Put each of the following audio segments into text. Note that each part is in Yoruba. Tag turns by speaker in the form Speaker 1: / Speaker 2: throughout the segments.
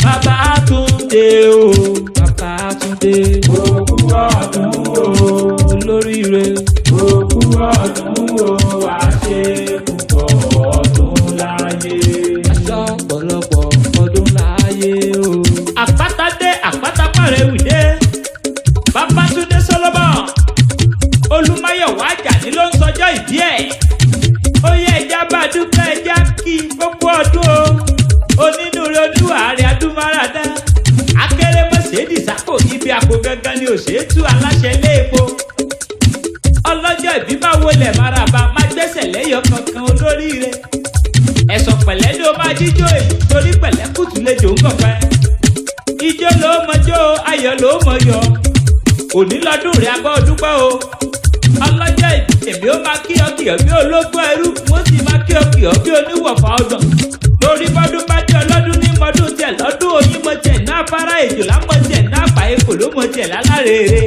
Speaker 1: Bàbá Túndé o, Bàbá Túndé.
Speaker 2: Òkú ọdún o.
Speaker 1: Olóríire.
Speaker 2: Òkú ọdún o, àṣẹ púpọ̀ ọdún láyé.
Speaker 1: Aṣọ ọ̀pọ̀lọpọ̀ ọdún láyé o. Àpáta dé, àpáta pàrẹwì dé. Babátúndé Solomon Olúmáyọ̀wá Àjàní ló ń sọjọ́ ìbí ẹ̀. Ó yẹ ẹja bá dúpẹ́, ẹja kí gbogbo ọdún o. Onínúure, oníwà rẹ̀ adúmáradá. Akérèmọ́sẹ̀ẹ́dì sápò ibi àpò gangan ni òṣètú aláṣẹ ilé epo. Ọlọ́jọ́ ìbí máa wọlé maraba, máa gbẹ́sẹ̀ lẹ́yọ kankan, olóríire. Ẹ̀sọ̀ pẹ̀lẹ́ ni ó máa jíjó èyí torí pẹ̀lẹ́ kùtù lejò ń kọ̀pẹ́. Ijó ló mọjó, ayọ̀ ló mọyọ̀. Òní lọ́dún rẹ̀, abọ́ dúpẹ́ o. Ọlọ́jọ́ ìbí, èmi ó máa kí ọ kí ọ bí ológun ẹrú, wọ́n sì máa kí ọ kí ọ bí oníwọ̀fà ọgbọ̀n. Lórí bọ́dún bá dé, ọlọ́dún ní mọ́dún tiẹ̀ lọ́dún, oyin mọ tiẹ̀ ní afárá, èjòlá mọ tiẹ̀ ní àpá, ekò ló mọ tiẹ̀ lálárèrè.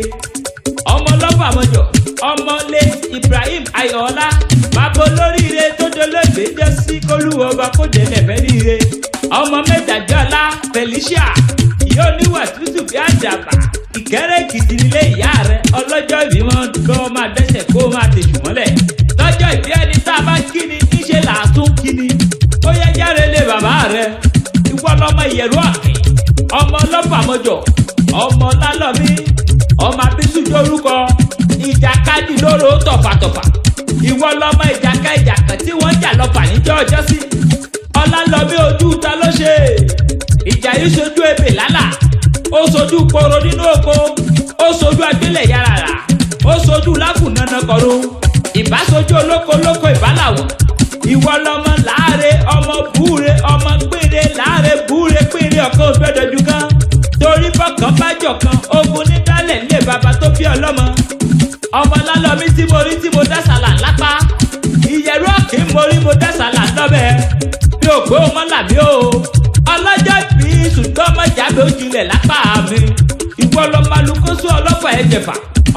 Speaker 1: Ọmọ ọlọ́fà mọ́jọ, ọmọlé Ibrahim Ayọ̀ọ́lá, bàbá olóríire tó dolóògbé jẹ́ sí kólúwọ́ ọba kó jẹ́lẹ̀ fẹ́ níire. Ọmọ mẹ́tàjọ́lá Felicia, ìyá oníwà tútù bí àdàbà. Ìkẹ́rẹ́ Èkìtì nílé ìyá rẹ̀. Ọlọ́jọ́ ìbí wọn kọ́ máa dẹ́sẹ̀ kó máa tèṣù mọ́lẹ̀. Lọ́jọ́ ìbí, ẹni tá a bá kíni níṣẹ́ là á tún kíni. Ó yẹ járe lé bàbá rẹ̀. Ìwọ lọmọ ìyẹ̀rú ọ̀kìn, ọmọ ọlọ́fà mọ́jọ, ọmọ lálọ́mí, ọmọ abísùjú orúkọ ìjàkadì lóró tọ̀fàtọ̀fà. Ìwọ lọmọ ìjàkà ìjàkà tí wọ́n jà lọ́fà níjọ́ ọjọ́ sí. Ọlálọ́mí, ojú ta ló ṣe ìjà yìí? Sojú ebè lálà, ó sojú koro nínú oko, ó sojú agbélẹ̀ yàrá, ó sojú lákùnánà kọ̀rọ̀, ìbá sojú olóko olóko ìbálàwọ̀. Ìwọ lọmọ láàrẹ, ọmọ búre, ọmọ péré láàrẹ, búre péré ọkọ ògbẹ́dọ̀jú kan torí bọ́kàn bá jọ̀kan ogun ní dálẹ̀ lé bàbá tó bí ọlọ́mọ. Ọmọ lálọ́mí tí mo rí tí mo dá sàlà lápá, ìyẹ̀rú ọ̀kì mo rí mo dá sàlà lọ́bẹ̀ bí ò pé o mọ́ làbí o. Ọlọ́jọ́ bí ṣùgbọ́n mọ̀jáde ó jinlẹ̀ lápá mi. Ìwọ lọ́mọ alukóso ọlọ́fà ẹ̀jẹ̀fà,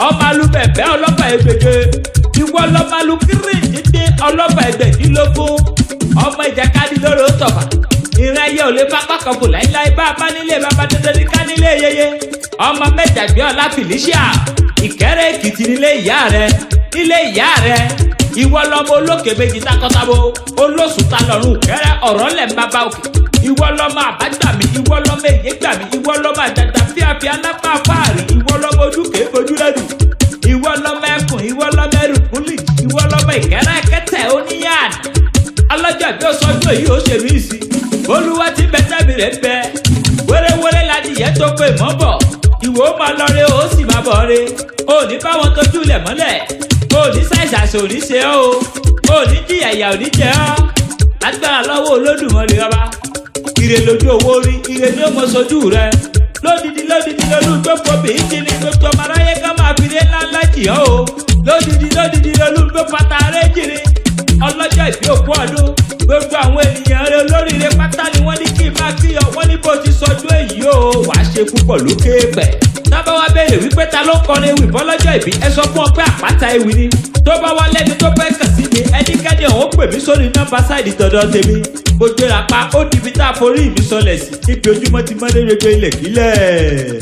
Speaker 1: ọmọ alubẹ̀bẹ̀ ọlọ́fà ẹgbẹ̀je. Ìwọ lọ́mọ alukiri dídé ọlọ́fà ẹgbẹ̀dínlógún, ọmọ ìjàkadì lóró tọ̀fà. Ìrìn ayé ò lè pápá kan fò láíláí. Bá a bá nílé bàbá, dandan ní ká nílé yeye. Ọmọ mẹ́jàgbé ọlá Felicia, Ìkẹ́rẹ́ Èkìtì nílé ìyá rẹ, nílé ìyá rẹ. Ìwọ lọmọ olókè méjì takọtabo, olóṣùta lọ́rùn kẹrẹ ọ̀rọ̀ lẹ̀ ń bàbá òkè. Ìwọ lọmọ àbágbàmí, ìwọ lọmọ èyégbàmí, ìwọ lọmọ àjàjà fíafíà lápá fáàrí, ìwọ lọmọ ojúkè bojú lẹ́nu, ìwọ lọmọ ẹkùn, ìwọ lọmọ ẹrùkúlì, ìwọ lọmọ ìkẹrẹ kẹtẹ oníyàn. Ọlọ́jọ́ bí ó sọjú èyí, ó ṣe mí sí. Olúwa ti bẹ tẹ́bi rẹ̀ bẹ wéréwéré ládìyẹ tó pé mọ́ bọ̀. Ìwọ ó máa lọ re, ó sì máa bọ̀ re. Ó ní báwọn tójú lẹ̀ mọ́lẹ̀, ó ní ṣàìsàṣò ní ṣe ọ́ o, ó ní jìyà, ìyà ò ní jẹ ọ́ lágbára lọ́wọ́ Olódùmarè ọba. Ire lójú owó rí, ire ní ó mọ sojú rẹ lódìdí lódìdí. Lolú tó pọ̀ bí ti ní gbogbo ọmọ aráyé ká máa fi dé ńláńlá jì ọ́ o. Lódìdí lódìdí lolú tó pata rẹ jìnnì. Ọlọ́jọ́ ìbí, òkú ọdún. Gbogbo àwọn ènìyàn rẹ olóríire pátá ni wọ́n ní kí n máa kí ọ. Wọ́n ní bó ti sọjú èyí o, wàá ṣe púpọ̀ lókè pẹ̀. Tábà wá béèrè wípé ta ló kọrin ewì fọlọ́jọ́ ìbí, ẹ sọ fún ọ pé àpáta ewì ni. Tó bá wá lẹ́ni tó fẹ́ kàn sí mi, ẹnikẹ́ni ọ̀hún pè mí sórí nọ́mbà sáìdì tọ̀dọ̀ tèmi. Mo gbéra pa, ó dibi tá a forí mi sọlẹ̀ sí níbi ojúmọ́ ti mọ́ lérégé ilẹ̀ kílẹ̀.